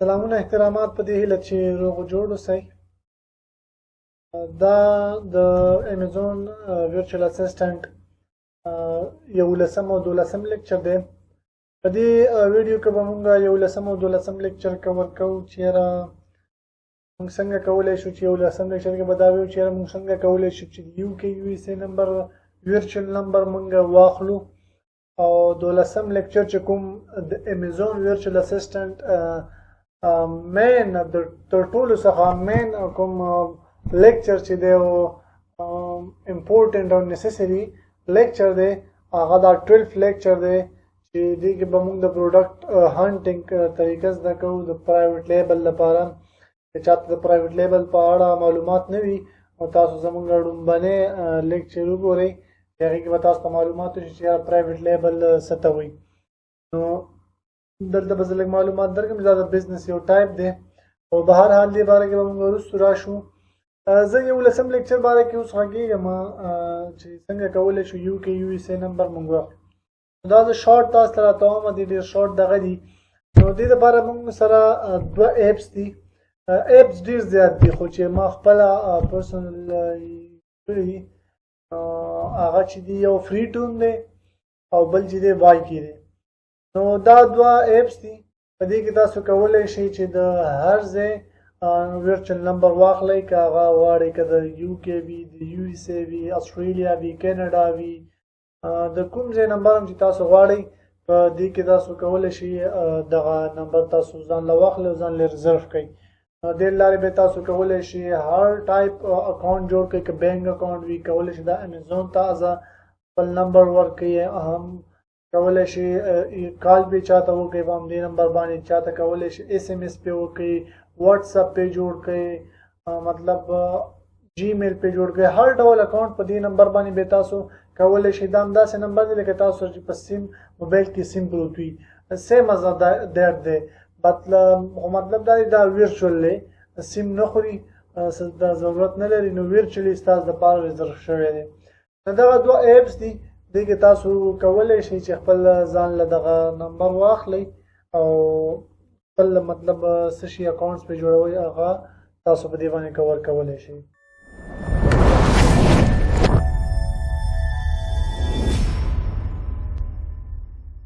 سلامونه احترامات، په دې هیله چې روغ جوړ اوسئ. دا د امیزون virtual assistant یولسم او دولسم lecture دی. په دې ویډیو کې به مونږ یولسم او دولسم lecture cover کوو چې یاره مونږ څنګه کولی شو چې یولسم lecture کې به دا ویو چې یاره مونږ څنګه کولی شو چې UK USA number، virtual number مونږ واخلو، او دولسم lecture چې کوم د امیزون virtual assistant main، د تر ټولو څخه main کوم lecture چې دی او important او necessary lecture دی، هغه دا 12 lecture دی چې دې کې به موږ د product hunting طریقه زده کوو د private label لپاره. که چاته د private label په اړه معلومات نه وي او تاسو زموږ ړومبنی lecture وګورئ، هغې کې به تاسو ته معلومات وشي چې private label څه ته وایي. نو دلته به زه لږ معلومات درکړم چې دا د business یو ټایپ دی، او به هر حال دې باره کې به موږ وروسته راشو. زه یولسم lecture باره کې اوس غږېږم چې څنګه کولی شو UK USA number موږ واخلو. دا زه شارټ تاسو ته راته وایم، دې ډېر شارټ دغه دي. نو دې دپاره موږ سره دوه apps دي. Apps ډېر زیات دي، خو چې ما خپله personal کړي دي هغه چې دی یو فری ټون دی او بل چې دی وایکی دی. نو دا دوه apps دي، په دې کې تاسو کولی شئ چې د هر ځای virtual number واخلئ، که هغه غواړئ که د UK وي، د USA وي، استرالیا وي، کینیډا وي، د کوم ځای نمبر هم چې تاسو غواړئ، په دې کې تاسو کولی شئ دغه نمبر تاسو ځان له واخلئ او ځان له reserve کړئ. دې لارې به تاسو کولی شئ هر type account جوړ کړئ، که bank account وي، کولی شئ د امیزون ته از خپل نمبر ورکړئ، هم کولی شئ call به چاته وکړئ په همدې نمبر باندې، چاته کولی شئ SMS پې وکړئ، واتساپ پې جوړ کړئ، مطلب جیمیل پې جوړ کړئ، هر ډول account په دې نمبر باندې به تاسو کولی شئ. دا همداسې نمبر دی لکه تاسو چې په سیم موبایل کې سیم پروت وي، same as that دی. مطلب خو مطلب دا دی دا virtual دی، سیم نه خوري، دا ضرورت نه لري، نو virtually ستاسو دپاره reserve شوی دی. نو دغه دوه apps دي، دې کې تاسو کولی شئ چې خپل ځان له دغه نمبر واخلئ او خپل مطلب څه شي accounts پې جوړوئ، هغه تاسو په دې باندې cover کولی شئ.